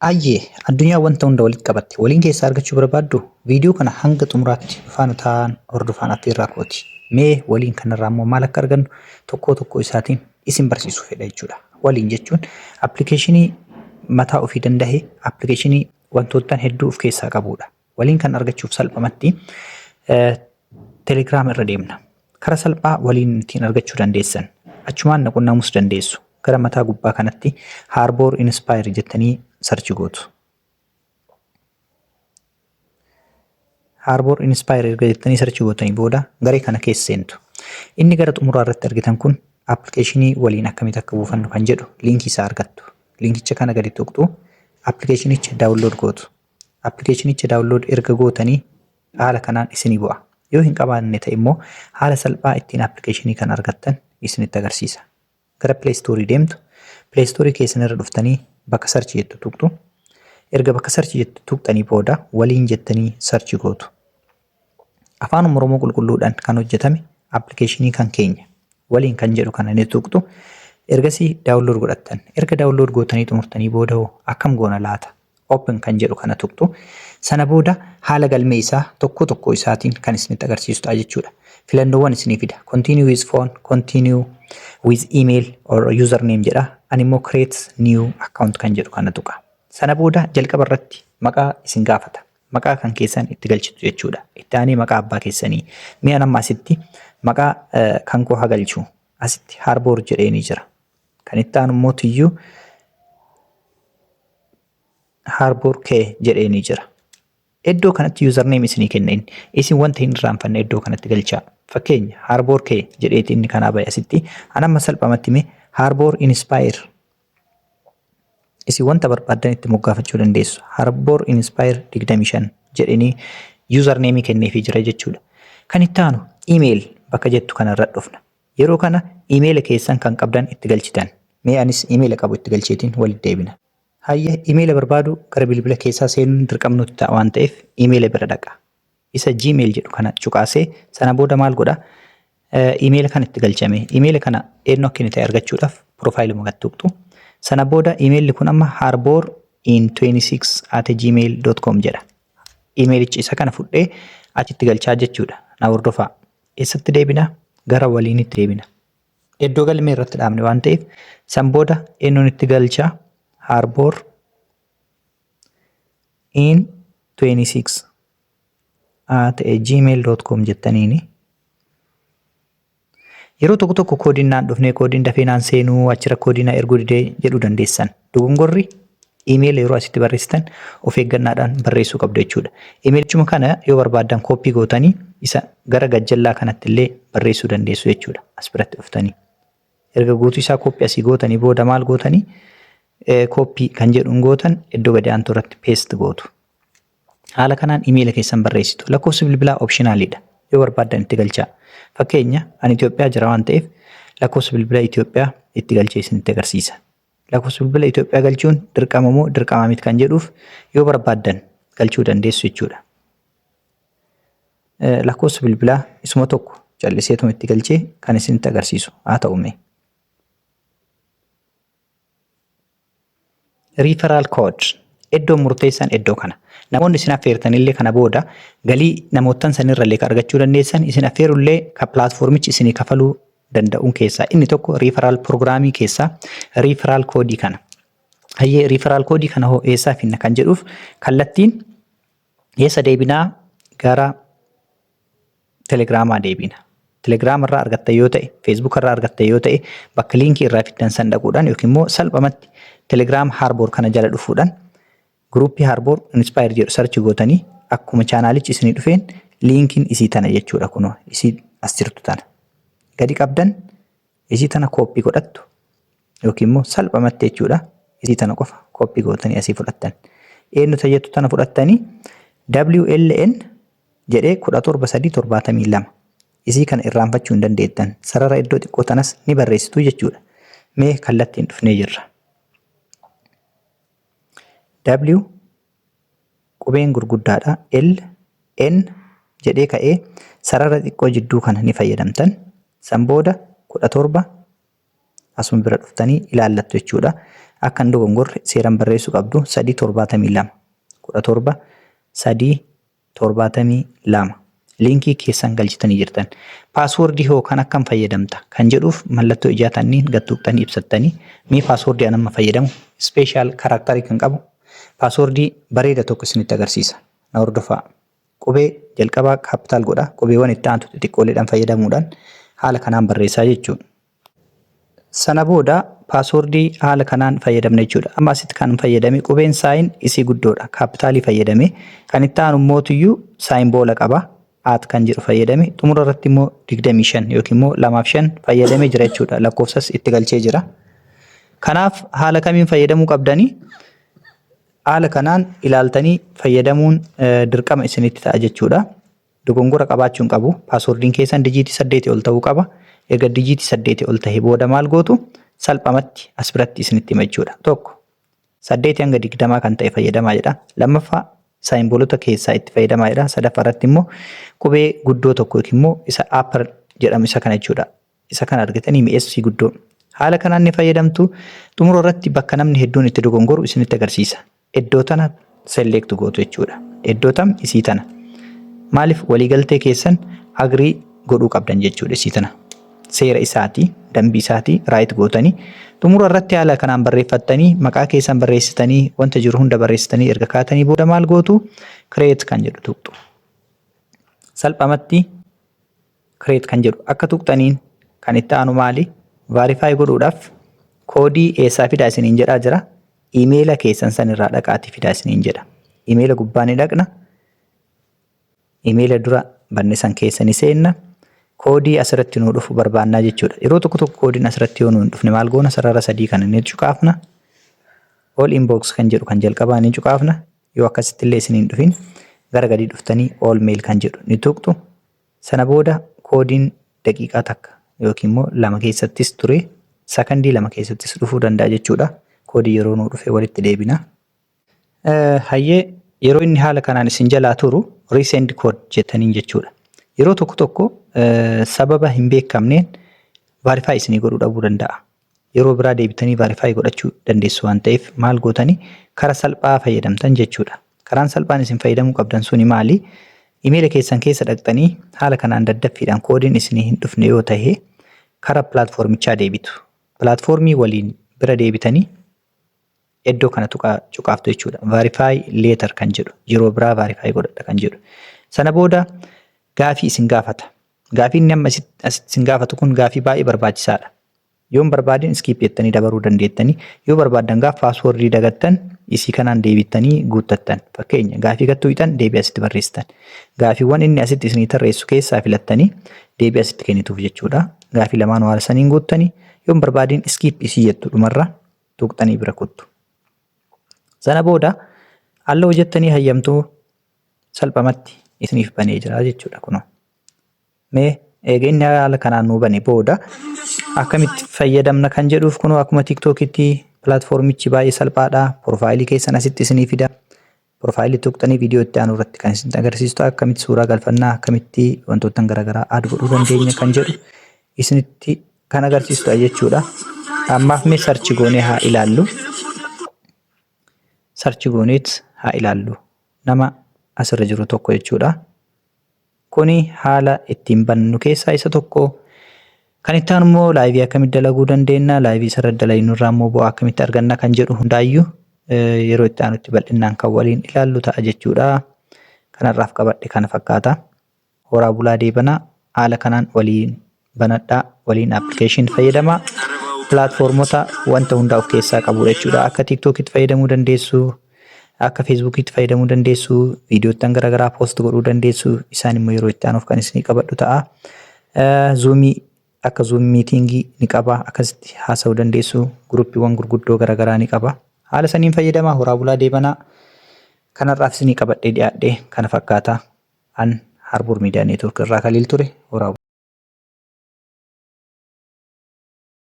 Ayyee addunyaa wanta hunda walitti qabatte waliin keessaa argachuu barbaaddu? Viidiyoo kana hanga xumuraatti faana ta'aan hordofaan affeerraa kooti. Mee waliin kanarraa immoo maal akka argannu tokkoo tokkoo isaatiin isin barsiisuu fedha jechuudha. Waliin jechuun appilikeeshinii mataa ofii danda'e appilikeeshinii wantoottan hedduu of keessaa qabudha. Waliin kan argachuuf salphamatti Telegram irra deemna. Kara salphaa waliin ittiin argachuu dandeessan. Achumaan na qunnamuus dandeessu. Gara mataa gubbaa kanatti Harbor Inspire jettanii search gootu. Harbor Inspire erga jettanii search gootanii booda garee kana keessa seentu. Inni gara xumuraa irratti argitan kun appilikeeshinii waliin akkamitti akka buufannu kan jedhu liinkii isaa argattu. Liinkicha kana gadi tuqxu, appilikeeshinicha download gootu. Appilikeeshinicha download erga gootanii haala kanaan isinii bu'a. Yoo hin qabaanne ta'e immoo haala salphaa ittiin appilikeeshinii kana argattan isinitti agarsiisa. Gara Play Store deemtu. Play Store keessan irra dhuftanii bakka search jettu tuqxu. Erga bakka search jettu tuqxanii booda waliin jettanii search gootu. Afaan Oromoo qulqulluudhaan kan hojjetame appilikeeshinii kan keenya waliin kan jedhu kana ni tuqxu. Ergasii download godhattan. Erga download gootanii xumurtanii booda hoo akkam goona laata? Open kan jedhu kana tuqxu. Sana booda haala galmee isaa tokko tokko isaatiin kan isinitti agarsiisu ta'a jechuudha. Filannoowwan isinii fida. Continue with phone, continue with email or username jedha. Ani immoo create new account kan jedhu kana tuqa. Sana booda jalqaba irratti maqaa isin gaafata. Maqaa kan keessan itti galchitu jechuudha. Itti aanee maqaa abbaa keessanii. Mi'a amma asitti maqaa kan koo haa galchu. Asitti Harboor jedhee ni jira. Kan itti aanu immoo Tiyyuu Harboor K jedhee ni jira. Iddoo kanatti username isinii kenna inni. Isin wanta hin irraanfanne iddoo kanatti galchaa. Fakkeenya Harboor K jedheeti inni kanaa bahe asitti. An amma salphamatti mee Harboor Inspire. Isin wanta barbaaddan itti moggaafachuu dandeessu. Harboor Inspire 25 jedhanii username kenneefii jira jechuudha. Kan itti aanu email bakka jettu kanarra dhufna. Yeroo kana imeela keessan kan qabdan itti galchitan. Mee anis imeela qabu itti galcheetiin walitti deebina. Hayya, imeela barbaadu gara bilbila keessaa seenuun dirqama nutti ta'a waan ta'eef imeela bira dhaqa. Isa Gmail jedhu kana cuqaasee sana booda maal godha? Imeela kana itti galchame. Imeela kana eenyu akka inni ta'e argachuudhaaf piroofaayiluma gad tuqxu. Sana booda imeelli kun amma harborin26@gmail.com jedha. Imeelichi isa kana fudhee achitti galchaa jechuudha. Na hordofaa. Eessatti deebina? Gara waliinitti deebina. Iddoo galmee irratti dhaabne waan ta'eef san booda eenyuun itti galchaa? harborin26@gmail.com jettaniini. Yeroo tokko tokko koodiin naan dhufnee, koodiin dafee naan seenuu, achira koodii naa erguu didee jedhuu dandeessan. Dogongorri iimeela yeroo asitti barreessitan of eeggannaadhaan barreessuu qabdu jechuudha. Iimeelichuma kana yoo barbaaddan kooppii gootanii isa gara gajjallaa kanatti illee barreessuu dandeessu jechuudha. As biratti dhuftanii. Erga guutuu isaa kooppii asii gootanii booda maal gootanii, kooppii kan jedhuun gootan, iddoo gadi aantu irratti paste gootu. Haala kanaan imeela keessan barreessitu. Lakkoofsi bilbilaa optionaliidha. Yoo barbaaddan itti galchaa. Fakkeenya ani Itoophiyaa jira waan ta'eef lakkoofsa bilbilaa Itoophiyaa itti galchee isinitti agarsiisa. Lakkoofsa bilbila Itoophiyaa galchuun dirqama moo dirqama miti kan jedhuuf yoo barbaaddan galchuu dandeessu jechuudha. Lakkoofsa bilbilaa isuma tokko calliseetuma itti galchee kan isinitti agarsiisu haa ta'u mee. Referral code iddoon murteessaan iddoo kana. Namoonni isin affeertanillee kana booda galii namoottan sanirrallee kan argachuu dandeessan, isin affeerullee kan pilaatfoormichi isinii kafaluu danda'uun keessaa inni tokko referral programii keessaa referral koodii kana. Hayyee, referral koodii kana hoo eessaa finna kan jedhuuf kallattiin eessa deebinaa? Gara Telegiraamaa deebina. Telegiraama irraa argattan yoo ta'e, Feesbuuk irraa argattan yoo ta'e, bakka liinkii irraa fiddan san dhaquudhaan yookiin immoo salphumatti Telegram Harbour kana jala dhufuudhaan guruuppii Harbour Inspire jedhu search gootanii akkuma chaanaalichi isinii dhufeen liinkiin isii tana jechuudha, kunoo isii as jirtu tana. Gadi qabdan isii tana kooppii godhattu yookiin immoo salphumatti jechuudha isii tana qofa kooppii gootanii asii fudhattan. Eenyu tajettu tana fudhattanii WLN jedhee 17372 isii kana irraanfachuu hin dandeettan. Sarara iddoo xiqqoo tanas ni barreessitu jechuudha. Mee kallattiin dhufnee jirra. W qubeen gurguddaadha. L N jedhee ka'ee sarara xiqqoo jidduu kana ni fayyadamtan. San booda 17 asuma bira dhuftanii ilaallattu jechuudha. Akka hin dogongorre seeraan barreessuu qabdu 3 72 17 3 72 liinkii keessan galchitanii jirtan. Paaswoordii hoo kan akkam fayyadamta kan jedhuuf mallattoo ijaa tanniin gad tuqxanii ibsattanii mee paaswoordii an amma fayyadamu special character kan qabu paaswoordii bareeda tokko isinitti agarsiisa. Na hordofaa. Qubee jalqabaa capital godha. Qubeewwan itti aantu xixiqqooleedhaan fayyadamuudhaan haala kanaan barreessaa jechuudha. Sana booda paaswoordii haala kanaan fayyadamna jechuudha. Amma asitti kan fayyadame qubeen sign isii guddoodha. Kaapitaalii fayyadame. Kan itti aanu mootiyyuu saayin boola qaba. At kan jedhu fayyadame. Xumura irratti immoo 25 yookiin immoo 2 fi 5 fayyadamee jira jechuudha. Lakkoofsas itti galchee jira. Kanaaf haala kamiin fayyadamuu qabdanii? Haala kanaan ilaaltanii fayyadamuun dirqama isinitti ta'a jechuudha. Dogongora qabaachuu hin qabu. Paaswoordiin keessan dijiitii 8 ol ta'uu qaba. Erga dijiitii 8 ol ta'e booda maal gootu? Salphamatti as biratti isinitti hima jechuudha. Tokko, 8 hanga 20 kan ta'e fayyadamaa jedha. Lammaffaa, saayimboolota keessaa itti fayyadamaa jedha. Sadaffaa irratti immoo qubee guddoo tokko yookiin immoo isa upper jedhamu isa kana jechuudha. Isa kana argatanii mi'eessii guddoo. Haala kanaan ni fayyadamtu. Xumura irratti bakka namni hedduun itti dogongoru isinitti agarsiisa. Iddoo tana select gootu jechuudha. Iddoo tam? Isii tana. Maaliif? Waliigaltee keessan agree godhuu qabdan jechuudha isii tana. Seera isaatii, dambii isaatii right gootanii xumura irratti haala kanaan barreeffattanii, maqaa keessan barreessitanii, wanta jiru hunda barreessitanii erga kaatanii booda maal gootu? Create kan jedhu tuqxu. Salphamatti create kan jedhu akka tuqxaniin kan itti aanu maali? Verify godhuudhaaf koodii eessaa fidaa isiniin jedhaa jira. Imeela keessan san irraa dhaqaatii fidaa isiniin jedha. Imeela gubbaa ni dhaqna. Imeela dura banne san keessa ni seenna. Koodii asirratti nuu dhufu barbaannaa jechuudha. Yeroo tokko tokko koodiin asirratti yoo nuu hin dhufne maal goona? Sarara sadii kana ni cuqaafna. All inbox kan jedhu kan jalqabaa ni cuqaafna. Yoo akkasitti illee isiniin dhufin gara gadii dhuftanii all mail kan jedhu ni tuqxu. Sana booda koodiin daqiiqaa 1 yookiin immoo 2 keessattis ture, sakandii 2 keessattis dhufuu danda'a jechuudha. Koodii yeroo nuu dhufe walitti deebina. Hayyee, yeroo inni haala kanaan isin jalaa turu resend code jettaniin jechuudha. Yeroo tokko tokko sababa hin beekamneen verify isinii godhuu dhabuu danda'a. Yeroo biraa deebitanii verify godhachuu dandeessu waan ta'eef maal gootanii kara salphaa fayyadamtan jechuudha. Karaan salphaan isin fayyadamuu qabdan suni maali? Imeela keessan keessa dhaqxanii haala kanaan daddaffiidhaan koodiin isinii hin dhufne yoo ta'e kara pilaatfoormichaa deebitu. Pilaatfoormii waliin bira deebitanii iddoo kana tuqaa cuqaaftu jechuudha. Verify later kan jedhu, yeroo biraa verify godhadha kan jedhu. Sana booda gaafii isin gaafata. Gaafii inni amma asitti isin gaafatu kun gaafii baay'ee barbaachisaadha. Yoo hin barbaadin skip jettanii dabaruu dandeettanii, yoo barbaaddan gaaf paaswoordii dagattan isii kanaan deebittanii guuttattan. Fakkeenya, gaafii gattuu hiixan deebii asitti barreessitan. Gaafiiwwan inni asitti isinii tarreessu keessaa filattanii deebii asitti kennituuf jechuudha. Gaafii lamaan haala saniin guuttanii, yoo hin barbaadin skip isii jettu dhumarra tuqxanii bira kuttu. Sana booda allow jettanii hayyamtuu, salphamatti isiniif banee jira jechuudha kunoo. Mee eega inni haala kanaan nuu bane booda akkamitti fayyadamna kan jedhuuf kunoo akkuma tiiktookitti pilaatfoormichi baay'ee salphaadha. Profaayilii keessan asitti isinii fida. Profaayilii tuqxanii viidiyoo itti aanu irratti kan isin agarsiistu akkamitti suuraa galfannaa, akkamitti wantoota garaagaraa add godhuu dandeenya kan jedhu isinitti kan agarsiistudha jechuudha. Ammaaf mee search goonee haa ilaallu. Search gooneet haa ilaallu. Nama asirra jiru tokko jechuudha. Kuni haala ittiin bannu keessaa isa tokko. Kan itti aanu immoo laayivii akkamitti dalaguu dandeenya, laayivii isarra dalagnu irraa immoo bu'aa akkamitti arganna kan jedhu hundaayyuu yeroo itti aanutti bal'inaan kan waliin ilaallu ta'a jechuudha. Kanarraaf qabadhe kana fakkaata. Horaa bulaa deebanaa, haala kanaan waliin banadhaa, waliin application fayyadamaa. Pilaatfoormota wanta hundaa of keessaa qabudha jechuudha. Akka tiiktookitti fayyadamuu dandeessu, akka feesbuukitti fayyadamuu dandeessu, viidiyoottan garaagaraa post godhuu dandeessu. Isaan immoo yeroo itti aanuuf kan isinii qabadhu ta'a. Zuumii, akka Zoom meetingii ni qaba. Akkasitti haasa'uu dandeessu. Guruppiiwwan gurguddoo garaagaraa ni qaba. Haala saniin fayyadamaa, horaa bulaa deebanaa. Kanarraaf isinii qabadhee dhiyaadhee kana fakkaata. An Harbour Media Network irraa Kaliil ture. Horaa.